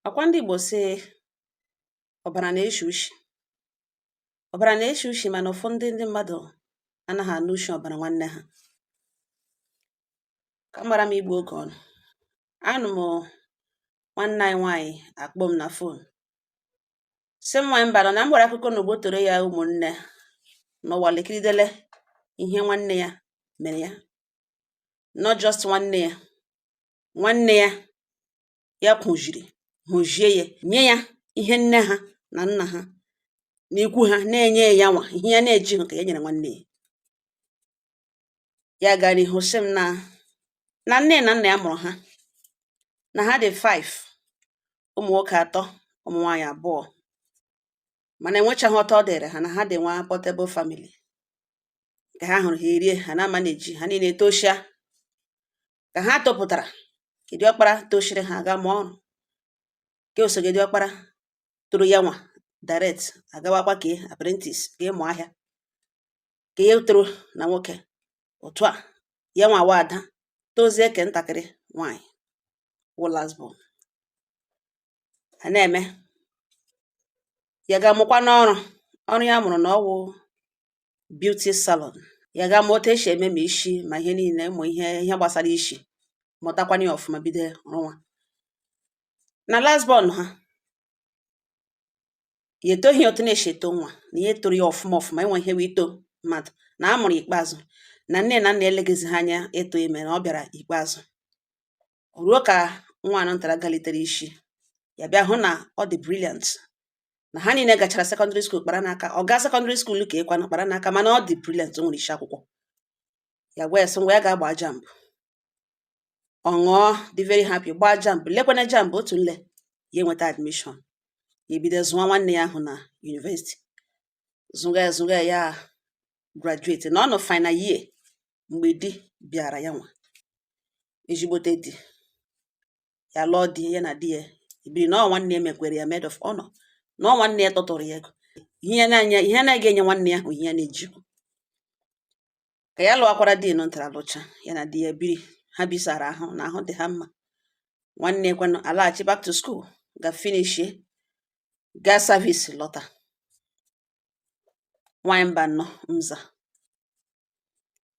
Ọkwa ndị Igbo sị ọbara na-eshi ushi. Ọbara na-eshi ushi, mana ụfọdụ ndị mmadụ anaghị anụ ushi ọbara nwanne ha. Ka mara m igbu oge ọnụ. Anụ m nwanne anyị nwaanyị akpọ m na phone, sị m nwaanyị mba nọ na m gwara akụkọ na ugbo toro ya ụmụnne n'ụwa lekiridele ihe nwanne ya mere ya. Not just nwanne ya, nwanne ya ya kwụjiri hụjie ya, nye ya ihe nne ha na nna ha na ikwu ha na-enye ya nwa, ihe ya na-ejighị ka ya nyere nwanne ya. Ya gara n'ihu sị m na nne na nna ya mụrụ ha, na ha dị 5, ụmụ nwoke atọ, ụmụ nwaanyị abụọ, mana enwechaghị ọtọ ọ dịrị ha, na ha dị nwa portable family nke ha hụrụ ha erie, ha na-ama na-eji ha niile toshia. Ka ha topụtara, diọkpara toshiri, ha aga mụọ ọrụ ke osogo diọkpara toro ya nwa direct agawakwa ke apprentice ka ịmụ ahịa ka ya toro na nwoke otu a. Ya nwa wa ada tozie ke ntakịrị nwanyị wụ last born. Ha na-eme ya ga-amụkwa n'ọrụ ọrụ ya mụrụ na ọwụ beauty salon. Ya ga mụọ otu esi eme ma ishi ma ihe niile, ụmụ ihe ihe gbasara ishi, mụtakwana ya ọfụma, bido rụwa. Na last born ha, ya etoghị otu na-esi eto nwa, na ihe toro ya ọfụma ọfụma, enwe ihe wee ito mmadụ na a mụrụ ikpeazụ, na nne na nna eleghịzi ha anya ịtụ ime, na ọ bịara ikpeazụ. Ruo ka nwa anọ ntara galitere isi ya, bịa hụ na ọ dị brilliant, na ha niile gachara secondary school kpara n'aka, ọ gaa secondary school ka ịkwanụ kpara n'aka, mana ọ dị brilliant, o nwere isi akwụkwọ. Ya gwa ya sị ngwa, ya ga-agba JAMB. Ọ ṅụọ, dị very happy, gbaa JAMB, lekwana JAMB otu nle, ya enweta admission. Ya ebido zụọ nwanne ya ahụ na university, zụga ya, zụga ya, graduate, na ọ nọ final year mgbe di bịara ya nwa, ezigbote di ya. Lụọ di, ya na di ya ebiri, na ọ nwanne ya mekwere ya maid of honor, na ọ nwanne ya tọtụrụ ya ego ihe ya na-anya, ihe anaghị enye nwanne ya ahụ, ihe ya na-eji ka ya lụwakwara di nọ ntara lụcha. Ya na di ya biri, ha bisara ahụ na ahụ dị ha mma. Nwanne kwanụ alaghachi back to school, ga finishie, gaa service, lọta. Nwaanyị mba nnọọ nza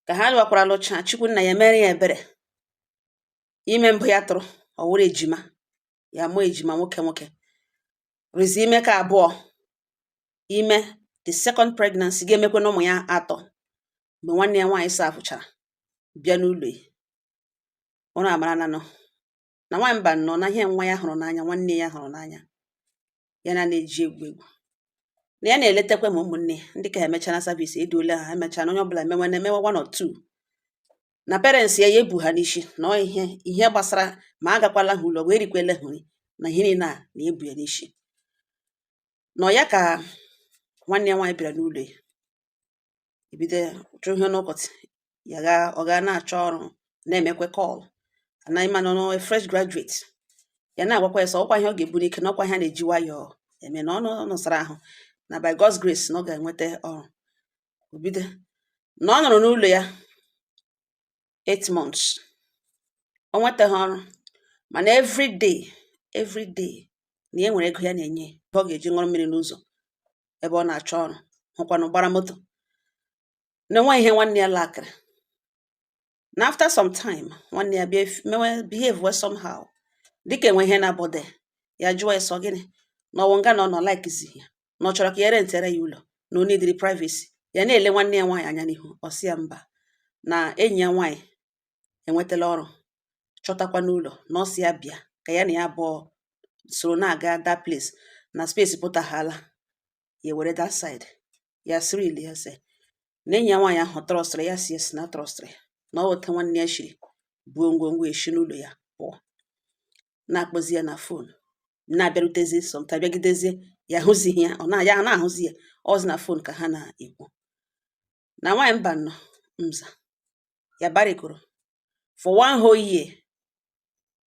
ka ha lụwakwara lụcha, Chukwu nna ya mere ya ebere, ime mbụ ya tụrụ ọ wụrụ ejima, ya mụọ ejima nwoke nwoke. Rụzi ime ka abụọ, ime the second pregnancy ga-emekwa na ụmụ ya atọ. Mgbe nwanne ya nwaanyị safụchara bịa n'ụlọ ya, ụnụ amara na nọ na nwaanyị mba nọ na ihe nwa ya hụrụ n'anya, nwanne ya hụrụ n'anya, ya na na-eji egwu egwu, na ya na-eletakwa ma ụmụnne ndị ka ha emechara service eduola ha, emechara, onye ọbụla emewe na emewe one or two, na parents ya, ya ebu ha n'isi, na ọ ihe ihe gbasara ma agakwala ha ụlọ wee rikwele ha nri, na ihe niile a na-ebu ya n'isi. Nọ ya ka nwanne ya nwaanyị bịara n'ụlọ ya, ebido chụ ihe n'ụkọtị ya, ga ọ ga na-achọ ọrụ, na-emekwe call anaghị, mana nọ fresh graduate. Ya na-agwakwa ya sọ ọkwa ihe ọ ga-ebu n'ike, na ọkwa ihe a na-eji nwayọọ eme, na ọ nọsara ahụ, na by God's grace na ọ ga-enweta ọrụ. O bido na ọ nọrọ n'ụlọ ya 8 months, o nwetaghị ọrụ, mana every day, every day, na ya nwere ego ya na-enye ebe ọ ga-eji ṅụrụ mmiri n'ụzọ ebe ọ na-achọ ọrụ, hụkwanụ gbara moto, na onwe ihe nwanne ya lakịrị. Na after some time, nwanne ya bịa mewe behave well somehow, dịka enwe ihe na-abọde ya. Jụọ ya sọ gịnị na ọwụ nga na ọ nọ likezi ya, na ọ chọrọ ka ya rentere ya ụlọ, na o nidiri privacy. Ya na-ele nwanne ya nwaanyị anya n'ihu, ọ sị ya mba, na enyi ya nwaanyị enwetala ọrụ, chọtakwa n'ụlọ, na ọ sị ya bịa ka ya na ya abụọ soro na-aga that place, na space pụtaghala, ya were that side. Ya sịrị ya sị na enyi ya nwaanyị ahụ trustịrị ya, si esi na trustịrị ya, na ọ otu nwanne ya shiri buo ngwongwo eshi n'ụlọ ya pụọ, na-akpọzi ya na phone, na-abịarutezi sometime, bịagidezie, ya ahụzighị ya, ọ na ya na-ahụzi ya ọzi na phone ka ha na-ekwu. Na nwaanyị mba nọ nza ya barikoro for one whole year,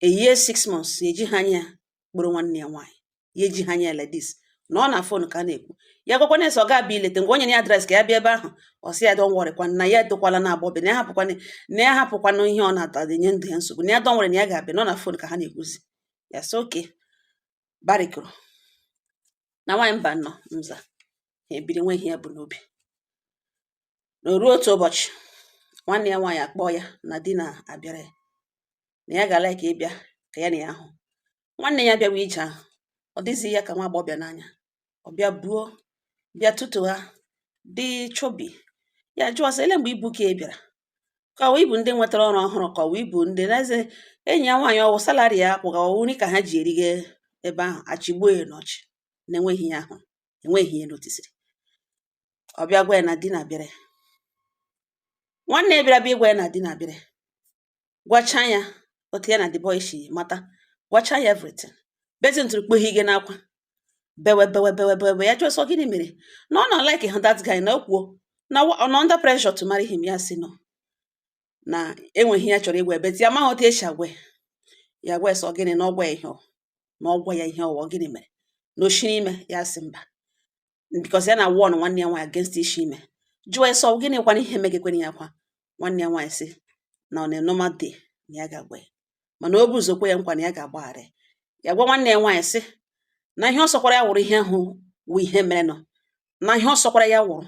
a year 6 months, ya eji ha anya kpụrụ nwanne ya nwaanyị, ya eji ha anya like this, na ọ na phone ka a na-ekwu. Ya gwakwana ese ọ ga-abịa ileta ngwa, onye ya address ka ya bịa ebe ahụ. Ọ sị ya don't worry kwa, na ya edokwala na agbọbịa, na ya hapụkwana, na ya hapụkwana ihe ọ na-ata enye ndụ ya nsogbu, na ya don't worry, na ya ga-abịa. Nọ na phone ka ha na-ekwuzi. Ya sị okay. Barikoro na nwaanyị mba nnọọ nza ha ebiri nwe ihe ya bụ n'obi. Na o ruo otu ụbọchị, nwanne ya nwaanyị akpọọ ya na di na-abịara ya, na ya ga-ala ka ịbịa ka ya na ya hụ. Nwanne ya bịawa ije ahụ, ọ dịghịzị ya ka nwa agbọghọbịa n'anya. Ọ bịa buo, bịa tutu ha dị chubby. Ya jụọ sị, ele mgbe ibu ka ị bịara, ka ọ ibu ndị nwetara ọrụ ọhụrụ, ka ọ ibu ndị na-eze enyi ya nwaanyị, ọwụ salary ya akwụghị, ọwụ nri ka ha ji erige ebe ahụ. Achịgbuo ya n'ọchị na-enweghị ihe ahụ, enweghị ihe notisiri. Ọ bịa gwa ya na di na-abịara ya. Nwanne ya bịara bịa ịgwa ya na di na-abịara ya, gwacha ya otu ya na the boy si mata, gwacha ya everything. Bezi ntụrụ kpoghe n'akwa, bewe bewe bewe bewe. Ya jụọ sọ gịnị mere na ọ nọ like that guy, na o kwuo na ọ nọ under pressure to marry him. Ya sị no, na enweghị ya chọrọ ịgwa ebe ya amaghị otu esi agwa ya. Ya gwa ya sọ gịnị na ọ gwa ya ihe ọ na ọ gwa ya ihe ọwa, gịnị mere na o shiri ime. Ya sị mba, because ya na warn nwanne ya nwaanyị against ishi ime. Jụọ ya sọ gịnị kwana ihe megekwere ya kwa. Nwanne ya nwaanyị sị na on a normal day na ya ga-agwa ya, mana o bụ ụzọ kwe ya nkwa na ya ga-agbaghara ya. Ya gwa nwanne ya nwaanyị sị na ihe ọ sọkwara ya wụrụ, ihe ahụ wụ ihe mere nọ, na ihe ọ sọkwara ya wụrụ,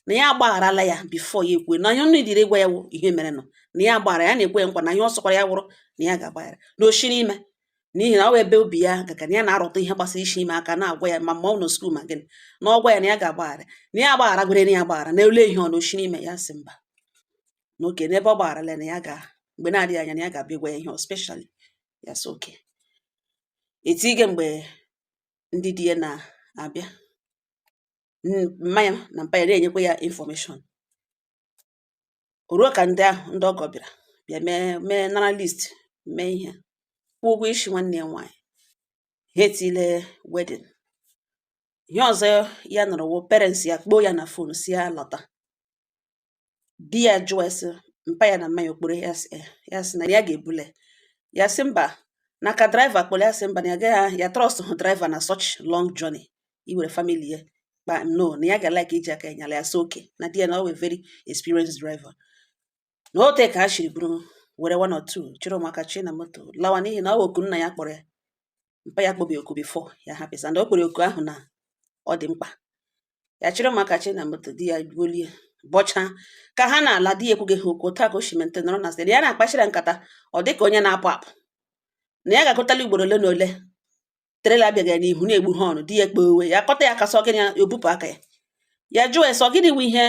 na ya agbagharala ya before ya ekwe, na ihe ọ nidiri ịgwa ya wụ ihe mere nọ, na ya agbaghara ya, na-ekwe ya nkwa na ihe ọ sọkwara ya wụrụ, na ya ga-agbaghara, na o shiri ime, n'ihi na ọ wụ ebe obi ya gaga na ya na-arụta ihe gbasara ishi ime aka na-agwa ya, ma ma ọ nọ school ma gịnị, na ọ gwa ya na ya ga-agbaghara, na ya agbaghara gwere, na ya agbaghara na ole ihe ọ na o shiri ime. Ya sị mba, na oke n'ebe ọ gbagharala ya, na ya ga mgbe na-adịghị anya na ya ga-abịa gwa ya ihe ọ specially. Ya sị oke etige. Mgbe ndị di ya na-abịa, mma ya na mpa ya na-enyekwa ya information. O ruo ka ndị ahụ ndị ọgọ bịara bịa mee mee nara list, mee ihe, kwụọ ụgwọ isi nwanne ya nwaanyị, ha etile wedding. Ihe ọzọ ya nụrụ wụ parents ya kpọọ ya na phone si ya lọta. Di ya jụọ ya sị mpa ya na mma ya okporo ya, sị ya sị na ya ga-ebule. Ya sị mba, na ka driver kpọrọ. Ya sị mba, na ya agaghị ya trust hụ driver na such long journey iwere family ya kpa, no, na ya ga like iji aka ya nyala. Ya sị oke, na di ya na ọ wee very experienced driver. Na ote ka ha shiri buru were one or two chịrị ụmụaka chi na moto lawa, n'ihi na ọ oku nna ya kpọrọ ya, mpa ya kpọbi oku before ya hapụsa, and o kpere oku ahụ na ọ dị mkpa. Ya chịrị ụmụaka chi na moto, di ya bulie bọcha ka ha na-ala. Di ya ekwughị ha okwu. Otu a ka o si mente nọrọ na sịrị ya na-akpachara nkata, ọ dị ka onye na-apụ apụ, na ya ga-agụtala ugboro ole na ole trailer abịaghị ya n'ihu na-egbu họn. Di ya kpewe ya kọta ya kasọ gịnị, ya ebupụ aka ya. Ya jụọ ya sọ gịnị wụ ihe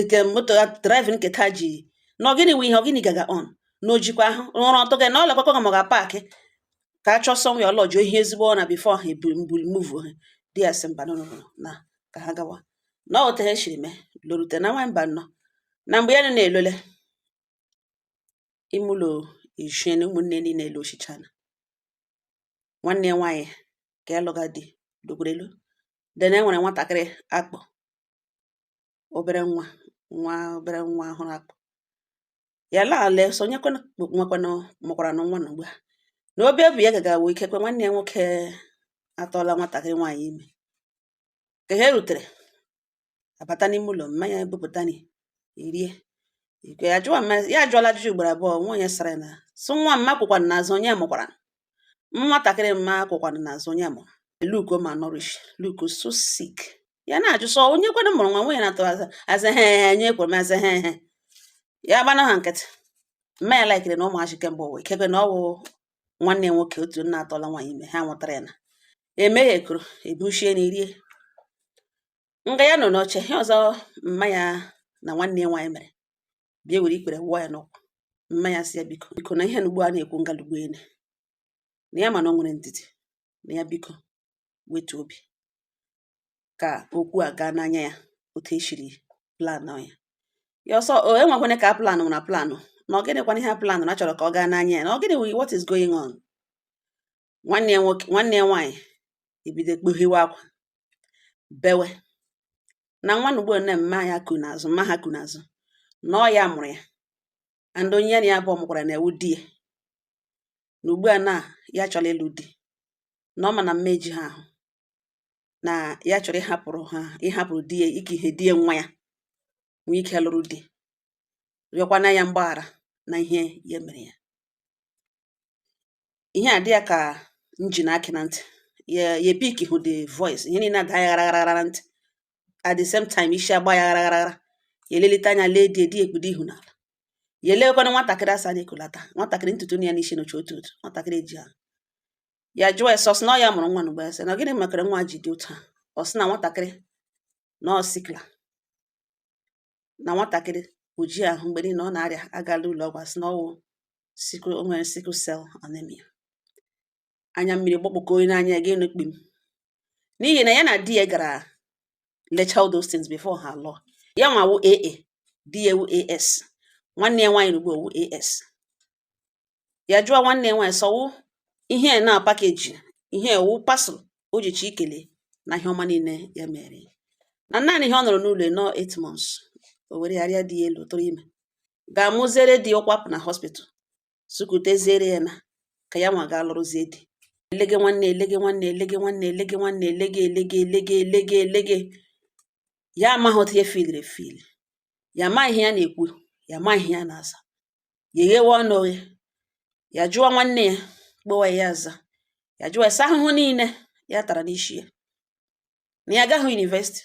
nke moto ya driving nke taa ji, na ọ gịnị wụ ihe, ọ gịnị gaga on, na o jikwa ahụ rụrụ ọtụ gị, na ọ lekwakwa ma ọ ga-park ka a chọọ somewhere ọlọjụ ihe ezigbo ọ na before ha ebu move ha. Di ya sị mba, no, no, no, na ka ha gawa, na ọ otu ha shiri mee lorute na nwa mba nnọọ. Na mgbe ya na-elole ime ụlọ eshie na ụmụnne niile elu oshichana, nwanne ya nwaanyị ka ya lụga di lokwuru elu. Then e nwere nwatakịrị akpọ obere nwa, nwa obere nwa ọhụrụ akpọ ya laa ale so onye kwenụ nwekwanụ mụkwara nụ nwa. Na ugbu a na obi obi ya gaga wụ ikekwe nwanne ya nwoke atọọla nwatakịrị nwaanyị ime. Ka ha rutere abata n'ime ụlọ, mmanya ebupụta ni erie ike. Ya jụọ mma ya, ajụọla ajụjụ ugboro abụọ, nwa onye sara ya na sụ nwa mma kwụkwanụ n'azụ, onye mụkwara nwatakịrị, mma kwụkwanụ n'azụ, onye mụrụ. Look malnourished, look so sick. Ya na-ajụ sọ onye kwanụ mụrụ nwa. Nwunye na-atụ aza aza he he nye ekwere m aza he he. Ya gbana ha nkịtị. Mma ya laikiri na ụmụazị kemgbe ụwa, ikekwe na ọ wụ nwanne ya nwoke otu nna atọla nwaanyị ime. Ha nwụtara ya na emeghe ekoro ebushie na erie nga ya nọ n'oche. Ihe ọzọ mma ya na nwanne ya nwaanyị mere, bịa were ikpere wụọ ya n'ụkwụ. Mma ya sị ya biko biko, na ihe na ugbu a na-ekwu ngalugbo ene na ya, ma na o nwere ndidi, na ya biko wetuo obi ka okwu a gaa n'anya ya otu eshiri plan ya. Ya ọsọ o enwekwana ka plan na plan na ọ gịnịkwana ihe plan na chọrọ ka ọ gaa n'anya ya, na ọ gịnị, what is going on. Nwanne ya nwoke, nwanne ya nwaanyị ebido kpughewe akwa, bewe na nwa na ugbu a na mma ya ku n'azụ, mma ha ku n'azụ, na ọ ya mụrụ ya, and onye ya na ya abụọ mụkwara na ewu di ya, na ugbu a na ya chọrọ ịlụ di, na ọ ma na mma eji ha ahụ, na ya chọrọ ịhapụrụ ha, ịhapụrụ di ya ike ihe di ya nwa ya nwee ike lụrụ di, rịọkwana ya mgbaghara na ihe ya mere ya. Ihe a dị ya ka nji na akị na ntị. Ya ya pick hụ the voice, ihe niile ada ya ghara ghara ntị. At the same time, isi agba ya ghara ghara. Ya elelite anya lee di di ekpudo ihu n'ala. Ya elekwana nwatakịrị asa na-ekulata nwatakịrị, ntutu ya n'isi nọcha otu otu nwatakịrị eji ahụ. Ya jụọ ya sọ, sị na ọ ya mụrụ nwa n'ugbo. Ya sị na gịnị mekara nwa ji dị otu a? Ọ sị na nwatakịrị na ọ sickler, na nwatakịrị oji ahụ mgbe niile ọ na-arịa. Agala ụlọ ọgwụ, asị na ọwụ sickle, o nwere sickle cell anemia. Anya mmiri gbọkpọkọ onye n'anya ya ga-enu kpim, n'ihi na ya na di ya gara lechaa all those things before ha lụọ. Ya nwa wụ AA, di ya wụ AS, nwanne ya nwaanyị ugbu wụ AS. Ya jụọ nwanne ya nwaanyị sọwụ ihe na package, ihe wụ parcel o ji chi ikele na ihe ọma niile ya mere, na naanị ihe ọ nọrọ n'ụlọ nọ 8 months, o were ya rịa di ya elu, tụrụ ime, ga-amụziere di ya, kwapụ na hospital, sukuteziere ya na ka ya nwa gaa lụrụzie di. Elege nwanne, elege nwanne, elege nwanne, elege nwanne, elege, elege, elege, elege, elege. Ya amaghị otu ya filiri efili, ya amaghị ihe ya na-ekwu, ya amaghị ihe ya na-aza. Ya eghewe ọnụ oghe. Ya jụọ nwanne ya, kpọwa ya, ya aza. Ya jụọ ya sị ahụhụ niile ya tara n'isi ya, na ya agaghị university,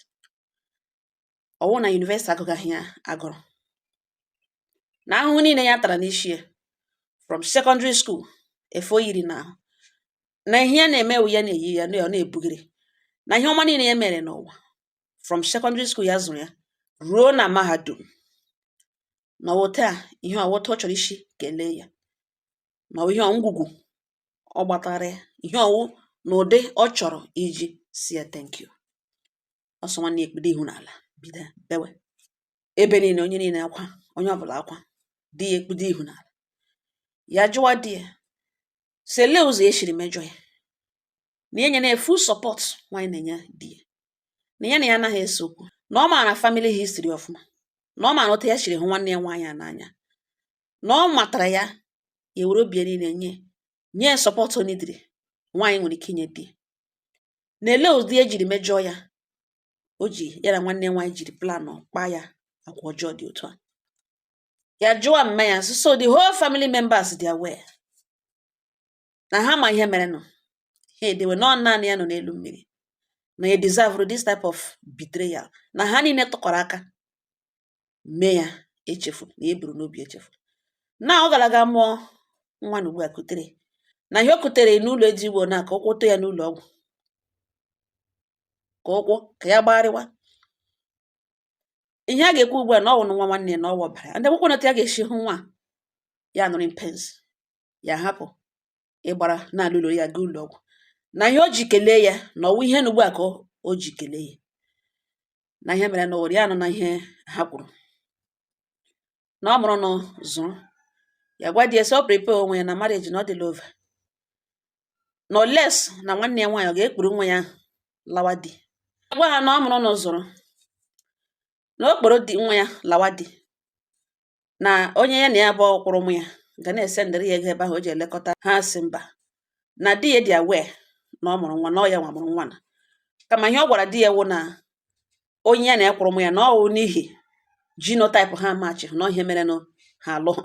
ọwụ na university agụgaghị ya agụrụ, na ahụhụ niile ya tara n'isi ya from secondary school, efe o yiri n'ahụ, na ihe ya na-eme wụ ya na-eyi ya na ọ na-ebugiri, na ihe ọma niile ya mere n'ụwa from secondary school ya zụrụ ya ruo na mahadum, na ọwụ taa ihe ọwụta ọ chọrọ isi kelee ya, na ọwụ ihe ngwugwu ọ gbatara ya, ihe ọwụ na ụdị ọ chọrọ iji si ya thank you. Ọsọ nwanne ya ekpudo ihu n'ala, bido bewe ebe niile, onye niile akwa, onye ọbụla akwa. Di ya ekpudo ihu n'ala. Ya jụwa di ya sị elee ụzọ e shiri mejọ ya, na ya nyere ya full support nwaanyị na-enye di ya, na ya na ya anaghị ese okwu, na ọ maara family history ọfụma, na ọ maara otu ya shiri hụ nwanne ya nwaanyị a n'anya, na ọ matara ya, ya were obi ya niile nye nye ya support o nidiri nwaanyị nwere ike inye di ya, na ele ụdị ejiri mejọọ ya, o ji ya na nwanne ya nwaanyị jiri plan kpaa ya agwa ọjọọ dị otu a. Ya jụọ mma ya sị so the whole family members dị aware, na ha ma ihe mere nụ, ha edewe nọ naanị ya nọ n'elu mmiri, na ya deserve this type of betrayal, na ha niile tụkọrọ aka mee ya echefu, na ya eburu n'obi echefu, na ọ gara aga mụọ nwa na ugbu a kutere, na ihe o kutere n'ụlọ eji igbo na ka ụkwụ too ya n'ụlọ ọgwụ, ka ụkwụ ka ya gbagharịwa. Ihe a ga-ekwu ugbu a na ọ wụ nwa nwanne ya, na ọ wọbara ndị akwụkwọ, na otu ya ga-esi hụ nwa ya nọrọ in pains, ya hapụ ịgbara na-alụ ụlọ ya gaa ụlọ ọgwụ, na ihe o ji kelee ya, na ọwụ ihe na ugbu a ka o ji kelee ya, na ihe mere na ụwa ya nọ, na ihe ha kwuru na ọ mụrụ nụ zụrụ ya. Gwa di ya sị ọ prepare onwe ya na marriage na ọ dịla over, na unless na nwanne ya nwaanyị ọ ga-ekpuru nwa ya lawa di. Gwa ha na ọ mụrụ nụ zụrụ, na o kporo di nwa ya lawa di, na onye ya na ya abụọ kwụrụ ụmụ ya ga na-esendịrị ya ego ebe ahụ o ji elekọta ha. Sị mba, na di ya dị aware na ọ mụrụ nwa, na ọ ya nwa mụrụ nwa, na kama ihe ọ gwara di ya wụ na onye ya na ya kwụrụ ụmụ ya, na ọ wụ n'ihi genotype ha match, na ihe mere nụ ha alụ ha,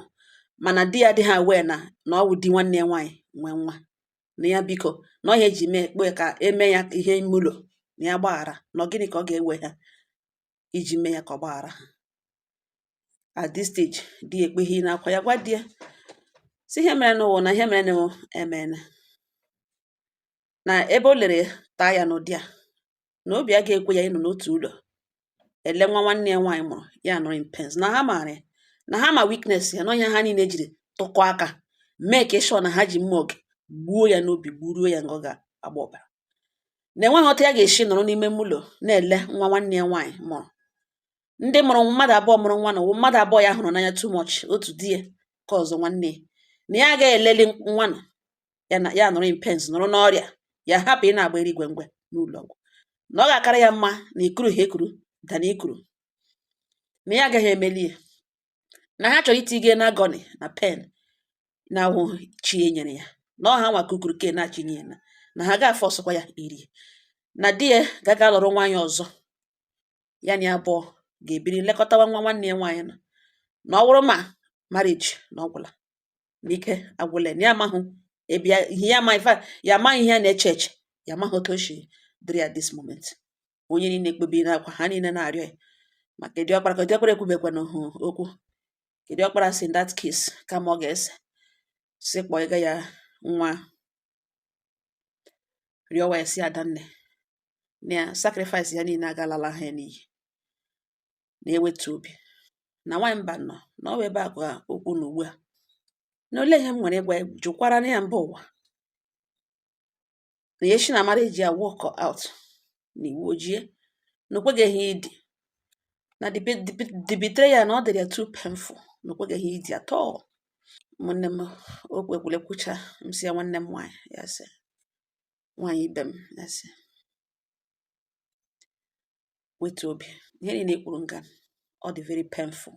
mana di ya adịghị aware na ọ wụ di nwanne ya nwaanyị nwe nwa, na ya biko, na ọ ihe eji mee kpe ka eme ya ihe ime ụlọ, na ya gbaghara, na ọ gịnị ka ọ ga-ewe ha iji mee ya ka ọ gbaghara ha. At this stage, di ya ekpeghi n'akwa. Ya gwa di ya si ihe mere n'ụwa, na ihe mere nụ emene, na ebe o lere taa ya n'ụdị a, na obi agaghị ekwe ya ịnọ n'otu ụlọ ele nwa nwanne ya nwaanyị mụrụ, ya nọrọ in pains, na ha maara ya, na ha ma weakness ya, na ọnya ha niile jiri tụkọ aka mee ka ịshọ na ha ji mma oge gbuo ya n'obi, gburuo ya nga ọ ga-agba ọbara, na enweghị otu ya ga-esi nọrọ n'ime ụlọ na-ele nwa nwanne ya nwaanyị mụrụ. Ndị mụrụ mmadụ abụọ mụrụ nwa na mmadụ abụọ ya hụrụ n'anya too much, otu di ya, ka ọzọ nwanne ya, na ya agaghị eleli nwa na ya na ya nọrọ in pains, nọrọ n'ọrịa, ya hapụ ị na-agba erigwe ngwe n'ụlọ ọgwụ, na ọ ga-akara ya mma na ikuru ha ekuru dana ikuru, na ya agaghị emeli ya, na ha chọrọ itinye na agony na pain na ahụ chi e nyere ya, na ọ ha nwa kukuru ke na-achịnye ya, na ha ga-afọ ọsọkwa ya iri, na di ya gaga lụrụ nwaanyị ọzọ, ya na ya abụọ ga-ebiri lekọtawa nwa nwanne ya nwaanyị nọ, na ọ bụrụ ma marriage na ọ gwụla, na ike agwụla ya, na ya amahụ ebe ya ihe ya ama ife ya amaghị ihe ya na-eche eche. Ya amaghị otu o si dịrị ya this moment. Onye niile kpebiri akwa, ha niile na-arịọ ya maka diọkpara, ka diọkpara ekwubekwana hụ okwu. Ka diọkpara si, in that case, kama ọ ga-ese si kpọga ya nwa, rịọwa ya, si adanne na ya sacrifice ya niile agalala ha ya n'iyi, na-ewetu obi na nwaanyị mba nọ na ọ bụ ebe a ka okwu na ugbu a na olee ihe m nwere ịgwa ya. Jụkwara na ya mba ụwa na ya esi na marriage ya work out na iwu ojie na o kweghị ihe ịdị na the betrayal, na ọ dịrị ya too painful, na o kweghị ihe ịdị at all. Ụmụnne m, okwu ekwule kwucha, m sị ya, nwanne m nwaanyị, ya sị nwaanyị ibe m, ya sị wetu obi. Ihe niile i kwuru nga, ọ dị very painful,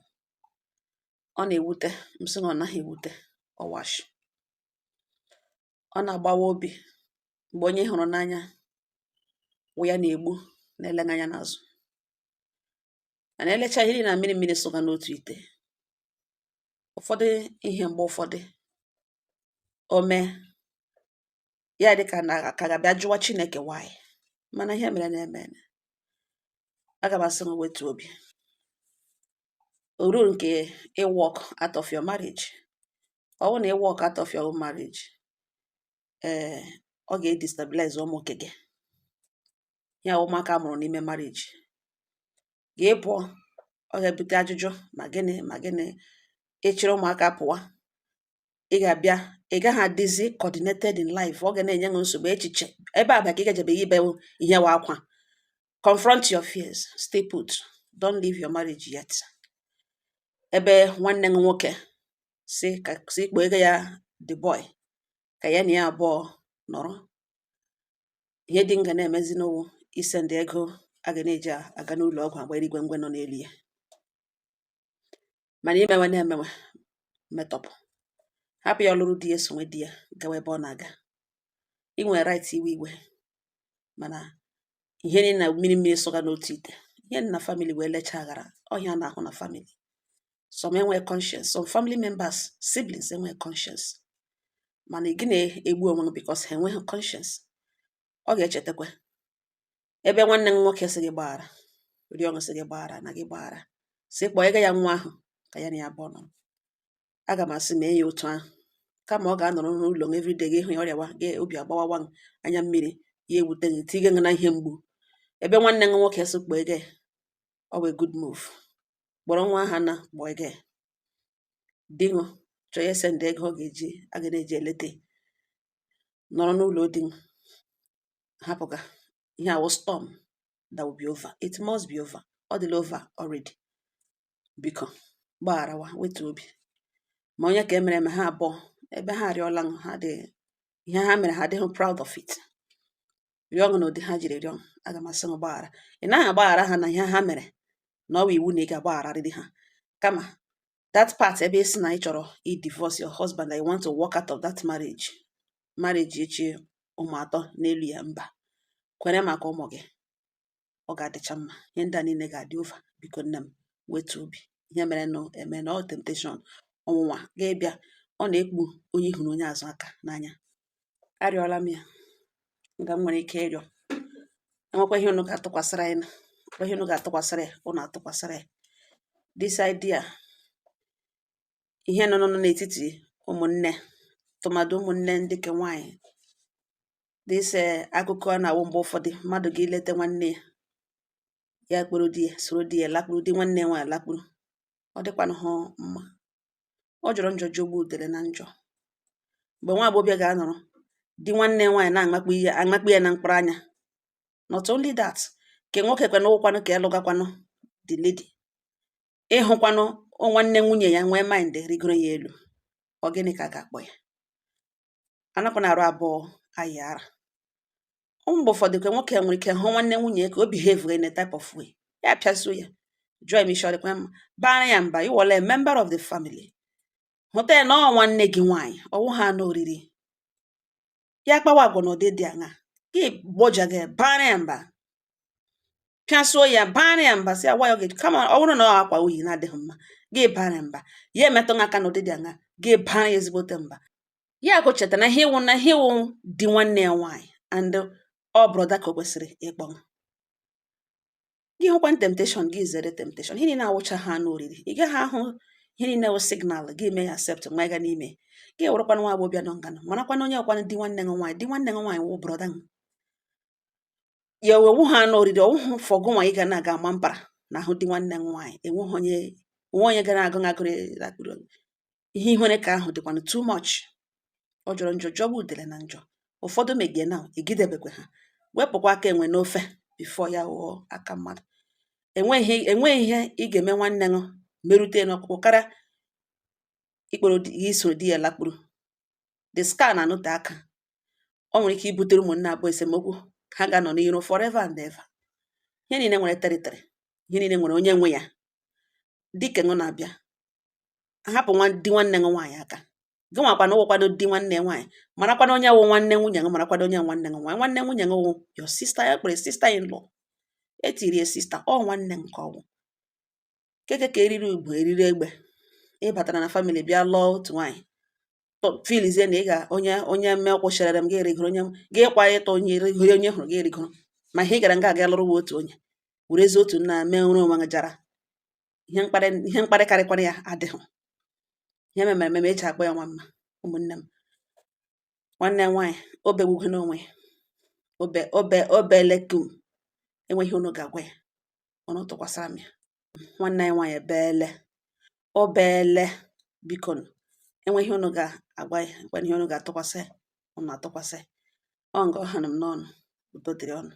ọ na-ewute. M sị na ọ naghị ewute, ọwashi ọ na-agbawa obi mgbe onye ị hụrụ n'anya wụ ya na-egbu na-eleghị anya n'azụ. Mana elecha ihe niile na mmiri mmiri sụga n'otu ite. Ụfọdụ ihe, mgbe ụfọdụ o mee ya dị ka na ka ga-abịa jụwa Chineke why. Mana ihe mere na-eme, aga m asị m wetu obi. O ruo nke ị walk out of your marriage. Ọ bụrụ na ị walk out of your own marriage, ee, ọ ga-edestabilize ụmụ nke gị, ya ụmụaka a mụrụ n'ime marriage. Gị pụọ, ọ ga-ebute ajụjụ ma gịnị ma gịnị. Ịchịrị ụmụaka pụwa, ị ga-abịa ị gaghị adịzi coordinated in life. Ọ ga na-enye gị nsogbu echiche ebe a bịa ka ị gajebeghị ibe ihe wa akwa. Confront your fears, stay put, don't leave your marriage yet. Ebe nwanne gị nwoke si ka si kpọọ ya the boy, ka ya na ya abụọ nọrọ, ihe dị nga na-emezi n'ụwụ isend ego a ga na-eji aga n'ụlọ ọgwụ agba igwe ngwe nọ n'elu ya. Mana imewe na-emewe metọpụ, hapụ ya, ọlụrụ di ya, esonwe di ya gawa ebe ọ na-aga. Ị nwere right iwe iwe, mana ihe niile na mmiri mmiri sụga n'otu ite. Ihe na family wee lechaa aghara ọhịa a na-ahụ na family. Some enwe conscience, some family members, siblings enwe conscience, mana ị gị na-egbu onwe gị because ha enweghị conscience. Ọ ga-echetakwa ebe nwanne m nwoke sị gị gbaghara, rịọ gị, sị gị gbaghara na gị gbaghara, sị kpọọ ịga ya nwa ahụ ka ya na ya abụọ nọrọ. Aga m asị mee ya otu ahụ, kama ọ ga-anọrọ n'ụlọ everyday gị hụ ya ọrịawa gị, obi agbawawa gị, anya mmiri ya ewute gị, tige gị na ihe mgbu. Ebe nwanne gị nwoke sị kpọọ ịga ya, ọ wụ a good move. Kpọrọ nwa ahụ na kpọọ ịga ya, di ṅụ chọọ ya, send ego ọ ga-eji a ga na-eji eleta, nọrọ n'ụlọ di ṅụ, hapụga ihe awụ storm that will be over. It must be over. Ọ dịla over already. Biko gbagharawa, wetu obi. Ma onye ka emere eme, ha abụọ ebe ha arịọla ṅụ, ha dị ihe ha mere, ha adịghị proud of it. Rịọ ṅụ na ụdị ha jiri rịọ, aga m asị ṅụ gbaghara. Ị naghị agbaghara ha na ihe ha mere na ọ bụ iwu na ị ga-agbaghararịrị ha, kama that part ebe ị sị na ị chọrọ i divorce your husband, that you want to walk out of that marriage, marriage echi ụmụ atọ n'elu ya, mba, kwere maka ụmụ gị, ọ ga-adịcha mma. Ihe ndị a niile ga-adị over. Biko nne m, wetu obi. Ihe mere nụ eme na ọ temptation, ọnwụnwa ga-ebịa, ọ na-ekpu onye hụrụ onye azụ aka n'anya. Arịọla m ya nga m nwere ike ịrịọ. Enwekwa ihe unu ga-atụkwasịrị anyị na ihe unu ga-atụkwasịrị ya, unu atụkwasịrị ya. This idea, ihe nọ nọ n'etiti ụmụnne, tụmadụ ụmụnne ndị ke nwaanyị, this akụkọ a na-awụ mgbe ụfọdụ mmadụ ga-ilete nwanne ya, ya kpụrụ di ya, soro di ya lakpuru, di nwanne ya nwaanyị lakpuru, ọ dịkwanụ hụ mma. Ọ jọrọ njọ, jọgbuo udele na njọ. Mgbe nwa agbọghọbịa ga-anọrọ di nwanne ya nwaanyị na-amakpu ya, amakpu ya na mkpụrụ anya. Not only that, ke nwoke kwana ụkwanụ ka ịlụgakwanụ the lady, ịhụkwanụ nwanne nwunye ya nwee mind rigoro ya elu, ọ gịnị ka a ga-akpọ ya? Anakwana arụ abụọ ayị ara. Mgbe ụfọdụ ka nwoke nwere ike hụ nwanne nwunye ya ka o behave in a type of way, ya pịasuo ya, jụọ ya ma isi ọ dịkwa mma, bara ya mba. Ịwọla a member of the family, hụta ya na ọ nwanne gị nwaanyị, ọwụ ha na oriri ya kpawa agwa n'ụdị dị aṅa, gị gbọja gị, bara ya mba, pịasuo ya, bara ya mba, sị ya why ọ ga kama ọ bụrụ na ọ akwa oyi na-adịghị mma, gị bara ya mba. Ya emetụ aka n'ụdị dị aṅa, gị bara ya ezigbote mba. Ya gụcheta na ihe ịwụ na ihe ịwụ di nwanne ya nwaanyị and Ọ brother ka o kwesịrị ịkpọ. Gị hụkwa temptation, gị zere temptation. Ihe niile awụcha ha anụ oriri, ị gaghị ahụ ihe niile wụ signal gị mee ya accept nwa ga n'ime. Gị werekwana nwa agbọghọbịa nọ nganụ, marakwana onye ọkwanụ di nwanne gị nwaanyị. Di nwanne gị nwaanyị wụ brother gị. Ya owu ha anụ oriri, ọwụhụ fọgụ nwa ị ga na-aga ama mpara na ahụ di nwanne gị nwaanyị. Enweghị onye, onwe onye gara agụ agụrụ lakpuru ihe ihere ka ahụ dịkwanụ too much. Ọ jọrọ njọ, jọgbu udele na njọ. Ụfọdụ megie na egidebekwe ha wepụkwa aka enwe n'ofe before ya ghọọ aka mmadụ. Enweghị ihe ị ga-eme nwanne gị merute n'ọkpụkpụ karịa ikporo di isoro di ya lakpuru. The scar na-anọte aka. Ọ nwere ike ibutere ụmụnne abụọ esemokwu ha ga-anọ n'iro forever and ever. Ihe niile nwere territory, ihe niile nwere onye nwe ya. Dike ṅụ na-abịa hapụ nwa di nwanne gị nwaanyị aka. Gị nwakwana wụkwanụ di nwanne nwaanyị, marakwana onye wụ nwanne nwunye gị, marakwana onye nwanne gị nwaanyị. Nwanne nwunye gị wụ your sister, ya kpere sister in law, etiri ya sister. Ọ nwanne nke ọwụ keke ka eriri ugwu eriri egbe. Ị batara na family bịa lụọ otu nwaanyị, filizie na ị ga onye onye mee kwụsịrị m gị rigoro, onye gị kwa ịtọ, onye rigoro, onye hụrụ gị rigoro. Ma ihe ị gara nga aga lụrụ otu onye, werezi otu nna mee nrụ onwe gị jara ihe mkparị. Ihe mkparị karịkwara ya adịghị. Ihe memere ememe eji akpọ ya nwa mma. Ụmụnne m, nwanne m nwaanyị o begbugo n'onwe ya, obe obe obelekum. Enweghị unu ga-agwa ya, unu tụkwasara m ya. Nwanne anyị nwaanyị ebeele, o beele. Biko nụ, enweghị unu ga-agwa ya, ekwana ihe unu ga-atụkwasị ya, unu atụkwasị ya. Ọ nga ọ hụrụ m n'ọnụ. Udo dịrị ọnụ.